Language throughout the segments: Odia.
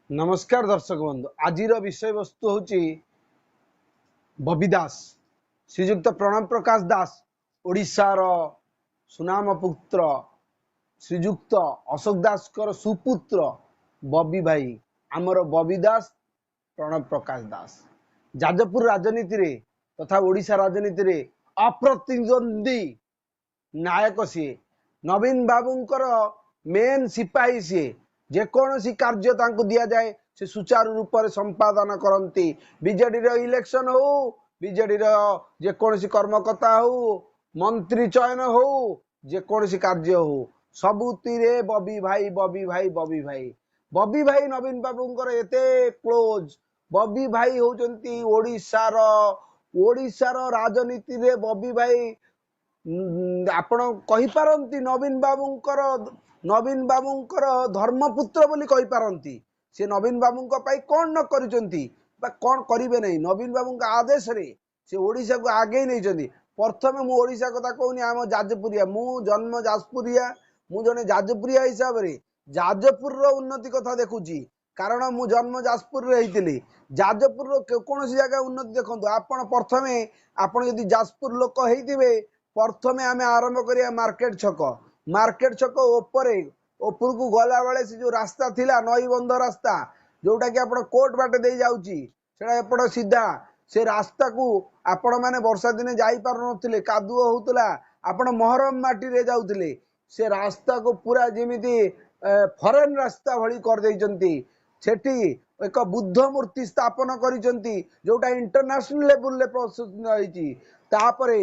ନମସ୍କାର ଦର୍ଶକ ବନ୍ଧୁ, ଆଜିର ବିଷୟବସ୍ତୁ ହେଉଛି ବବି ଦାସ, ଶ୍ରୀଯୁକ୍ତ ପ୍ରଣବ ପ୍ରକାଶ ଦାସ, ଓଡ଼ିଶାର ସୁନାମ ପୁତ୍ର, ଶ୍ରୀଯୁକ୍ତ ଅଶୋକ ଦାସଙ୍କର ସୁପୁତ୍ର ବବି ଭାଇ, ଆମର ବବି ଦାସ, ପ୍ରଣବ ପ୍ରକାଶ ଦାସ। ଯାଜପୁର ରାଜନୀତିରେ ତଥା ଓଡ଼ିଶା ରାଜନୀତିରେ ଅପ୍ରତିଦ୍ୱନ୍ଦ୍ୱୀ ନାୟକ ସିଏ। ନବୀନ ବାବୁଙ୍କର ମେନ୍ ସିପାହୀ ସିଏ। ଯେକୌଣସି କାର୍ଯ୍ୟ ତାଙ୍କୁ ଦିଆଯାଏ, ସେ ସୁଚାରୁ ରୂପରେ ସମ୍ପାଦନ କରନ୍ତି। ବିଜେଡିର ଇଲେକ୍ସନ ହଉ, ବିଜେଡିର ଯେକୌଣସି କର୍ମକର୍ତ୍ତା ହଉ, ମନ୍ତ୍ରୀ ଚୟନ ହଉ, ଯେକୌଣସି କାର୍ଯ୍ୟ ହଉ, ସବୁଥିରେ ବବି ଭାଇ, ବବି ଭାଇ, ବବି ଭାଇ। ବବି ଭାଇ ନବୀନ ବାବୁଙ୍କର ଏତେ କ୍ଲୋଜ। ବବି ଭାଇ ହଉଛନ୍ତି ଓଡ଼ିଶାର ରାଜନୀତିରେ ବବି ଭାଇ, ଆପଣ କହିପାରନ୍ତି ନବୀନ ବାବୁଙ୍କର ଧର୍ମପୁତ୍ର ବୋଲି କହିପାରନ୍ତି। ସେ ନବୀନ ବାବୁଙ୍କ ପାଇଁ କଣ ନ କରିଛନ୍ତି ବା କଣ କରିବେ ନାହିଁ? ନବୀନ ବାବୁଙ୍କ ଆଦେଶରେ ସେ ଓଡ଼ିଶାକୁ ଆଗେଇ ନେଇଛନ୍ତି। ପ୍ରଥମେ ମୁଁ ଓଡ଼ିଶା କଥା କହୁନି, ଆମ ଯାଜପୁରିଆ, ମୁଁ ଜନ୍ମ ଯାଜପୁରିଆ, ମୁଁ ଜଣେ ଯାଜପୁରିଆ ହିସାବରେ ଯାଜପୁରର ଉନ୍ନତି କଥା ଦେଖୁଛି, କାରଣ ମୁଁ ଜନ୍ମ ଯାଜପୁରରେ ହେଇଥିଲି। ଯାଜପୁରର କୌଣସି ଜାଗା ଉନ୍ନତି ଦେଖନ୍ତୁ ଆପଣ। ପ୍ରଥମେ ଆପଣ ଯଦି ଯାଜପୁର ଲୋକ ହେଇଥିବେ, ପ୍ରଥମେ ଆମେ ଆରମ୍ଭ କରିବା ମାର୍କେଟ ଛକ। ମାର୍କେଟ ଛକ ଉପରେ ଉପରକୁ ଗଲାବେଳେ ସେ ଯୋଉ ରାସ୍ତା ଥିଲା, ନଈବନ୍ଧ ରାସ୍ତା, ଯୋଉଟା କି ଆପଣ କୋର୍ଟ ବାଟେ ଦେଇ ଯାଉଛି, ସେଟା ଏପଟ ସିଧା, ସେ ରାସ୍ତାକୁ ଆପଣ ମାନେ ବର୍ଷା ଦିନେ ଯାଇପାରୁନଥିଲେ, କାଦୁଅ ହଉଥିଲା, ଆପଣ ମହରମ ମାଟିରେ ଯାଉଥିଲେ। ସେ ରାସ୍ତାକୁ ପୁରା ଯେମିତି ଫରେନ ରାସ୍ତା ଭଳି କରିଦେଇଛନ୍ତି। ସେଠି ଏକ ବୁଦ୍ଧ ମୂର୍ତ୍ତି ସ୍ଥାପନ କରିଛନ୍ତି, ଯୋଉଟା ଇଣ୍ଟରନ୍ୟାସନାଲ ଲେବୁଲରେ ପ୍ରସ୍ତୁତ ହେଇଛି। ତାପରେ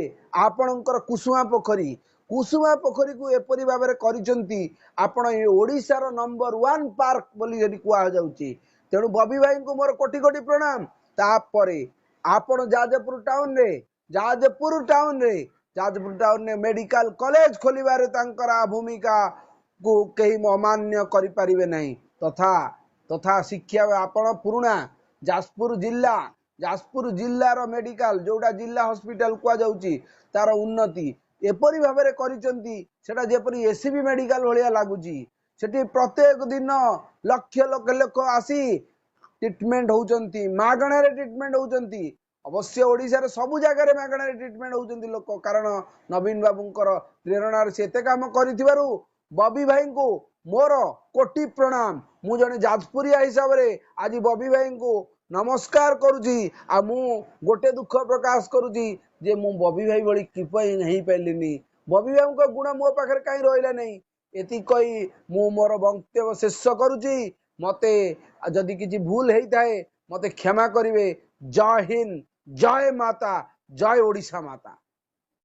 ଆପଣଙ୍କର କୁସୁମା ପୋଖରୀ। କୁସୁମା ପୋଖରୀକୁ ଏପରି ଭାବରେ କରିଛନ୍ତି, ଆପଣ ଏ ଓଡ଼ିଶାର ନମ୍ବର ୱାନ୍ ପାର୍କ ବୋଲି ସେଠି କୁହାଯାଉଛି। ତେଣୁ ବବି ଭାଇଙ୍କୁ ମୋର କୋଟି କୋଟି ପ୍ରଣାମ। ତାପରେ ଆପଣ ଯାଜପୁର ଟାଉନରେ ମେଡିକାଲ କଲେଜ ଖୋଲିବାରେ ତାଙ୍କର ଭୂମିକାକୁ କେହି ଅମାନ୍ୟ କରିପାରିବେ ନାହିଁ। ତଥା ତଥା ଶିକ୍ଷା, ଆପଣ ପୁରୁଣା ଯାଜପୁର ଜିଲ୍ଲାର ମେଡିକାଲ, ଯୋଉଟା ଜିଲ୍ଲା ହସ୍ପିଟାଲ କୁହାଯାଉଛି, ତାର ଉନ୍ନତି ଏପରି ଭାବରେ କରିଛନ୍ତି, ସେଟା ଯେପରି ଏସସିବି ମେଡିକାଲ ଭଳିଆ ଲାଗୁଛି। ସେଠି ପ୍ରତ୍ୟେକ ଦିନ ଲକ୍ଷ ଲକ୍ଷ ଲୋକ ଆସି ଟ୍ରିଟମେଣ୍ଟ ହଉଛନ୍ତି, ମାଗଣାରେ ଟ୍ରିଟମେଣ୍ଟ ହଉଛନ୍ତି। ଅବଶ୍ୟ ଓଡ଼ିଶାରେ ସବୁ ଜାଗାରେ ମାଗଣାରେ ଟ୍ରିଟମେଣ୍ଟ ହଉଛନ୍ତି ଲୋକ, କାରଣ ନବୀନ ବାବୁଙ୍କର ପ୍ରେରଣାରେ ସେ ଏତେ କାମ କରିଥିବାରୁ ବବି ଭାଇଙ୍କୁ ମୋର କୋଟି ପ୍ରଣାମ। ମୁଁ ଜଣେ ଯାଜପୁରିଆ ହିସାବରେ ଆଜି ବବି ଭାଇଙ୍କୁ ନମସ୍କାର କରୁଛି। ଆଉ ମୁଁ ଗୋଟେ ଦୁଃଖ ପ୍ରକାଶ କରୁଛି ଯେ ମୁଁ ବବି ଭାଇ ଭଳି କିପରି ହେଇପାରିଲିନି, ବବି ଭାଇଙ୍କ ଗୁଣ ମୋ ପାଖରେ କାହିଁ ରହିଲା ନାହିଁ। ଏତିକି କହି ମୁଁ ମୋର ବକ୍ତବ୍ୟ ଶେଷ କରୁଛି। ମତେ ଯଦି କିଛି ଭୁଲ ହେଇଥାଏ, ମତେ କ୍ଷମା କରିବେ। ଜୟ ହିନ୍ଦ, ଜୟ ମାତା, ଜୟ ଓଡ଼ିଶା ମାତା।